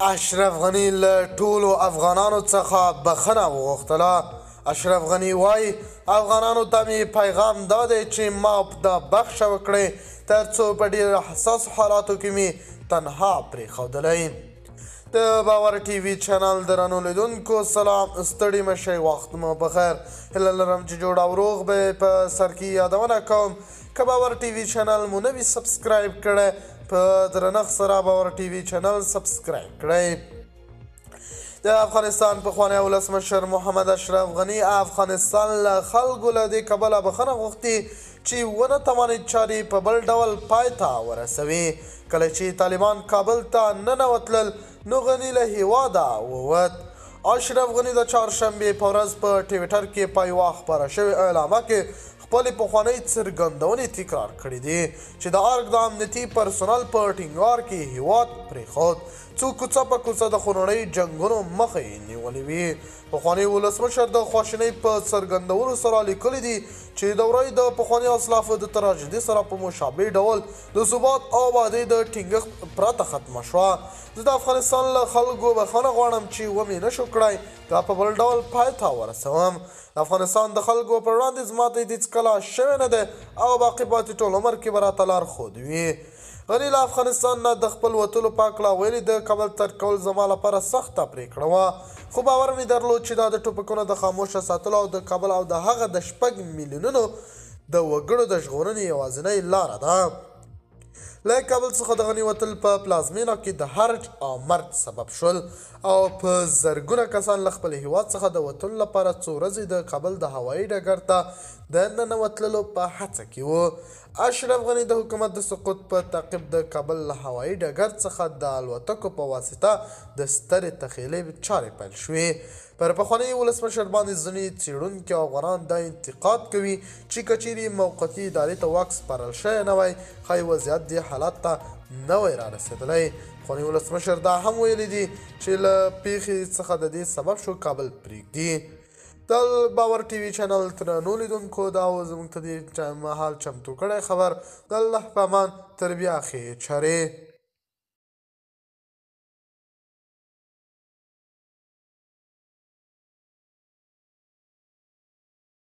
اشرف غني له ټولو افغانانو څخه بخښنه وغوښتله. اشرف غني وايي، افغانانو ته مې پیغام دا دی چې ما دا بخښه وکړئ، ترڅو په ډېرو حساسو حالاتو کې مې تنها پرېښودلی. د باور ټي وي چینل درنو لیدونکو سلام، ستړي مه شئ، وخت مو پخیر. هیله لرم چې جوړ او روغ به. په سر کې یادونه کوم، که باور ټي وي چینل مو نه وي سبسکرایب کړی، په درنښت سره باور ټي وي چینل سبسکرایب کړئ. د افغانستان پخوانی ولسمشر محمد اشرف غني افغانستان له خلکو له دې کبله بخښنه غوښتې چې ونه توانید چارې په بل ډول پای ته ورسوي. کله چې طالبان کابل ته ننوتل، نو غني له هیواده ووت. اشرف غني د چهارشنبې په ورځ په ټویټر کې په یوه خپره شوې اعلامیه کې خپلې پخوانۍ څرګندونې تکرار کړې دي چې د ارګ د امنیتي پرسونل په ټینګار کې هیواد پرېښود، څو کوڅه په کوڅه د خونړۍ جنګونو مخه یې نیولې وي. پخواني ولسمشر د خواشینۍ په څرګندولو سره لیکلي دي چې دوره د پخواني اسلافو د تراژیدي سره په مشابه ډول د ثبات او آبادۍ د ټینګښت پرته ختمه شوه. زه د افغانستان له خلکو بخښنه غواړم چې ومې نشو کړای دا په بل ډول پای ته ورسوم. د افغانستان د خلکو پر وړاندې زما ته هیڅکله شوی نه دی او باقي پاتې ټول عمر کې به راته لارښود وي. غني له افغانستان نه د خپل وتلو په هکله ویلي، د کابل ترک کول زما لپاره سخته پرېکړه وه، خو باور مې درلود چې دا د ټوپکونو د خاموشه ساتلو او د کابل او د هغه د 6 میلیونونو د وګړو د ژغورنې یوازینۍ لاره ده. له کابل څخه د غني وتل په پلازمېنه کې د هرج او مرج سبب شول او په زرګونه کسان له خپل هیواد څخه د وتلو لپاره څو ورځې د کابل د هوایي ډګر ته د ننوتلو په هڅه کې وو. اشرف غني د حکومت د سقوط په تعقیب د کابل له هوایي ډګر څخه د الوتکو په واسطه د سترې تخیلې چارې پیل شوې. پر پخواني ولسمشر باندې ځینې څېړونکي او افغانان دا انتقاد کوي چې که چیرې موقتي ادارې ته واک سپارل شوی نه وای، ښایي وضعیت دې حالت ته نه وای رارسېدلی. پخواني ولسمشر دا هم ویلي دي چې له پیښې څخه د دې سبب شو کابل پرېږدي. د باور ټي وي چینل درنو لیدونکو، دا و زموږ ته دې مهال چمتو کړی خبر. د الله په امان، تر بیا ښې چارې.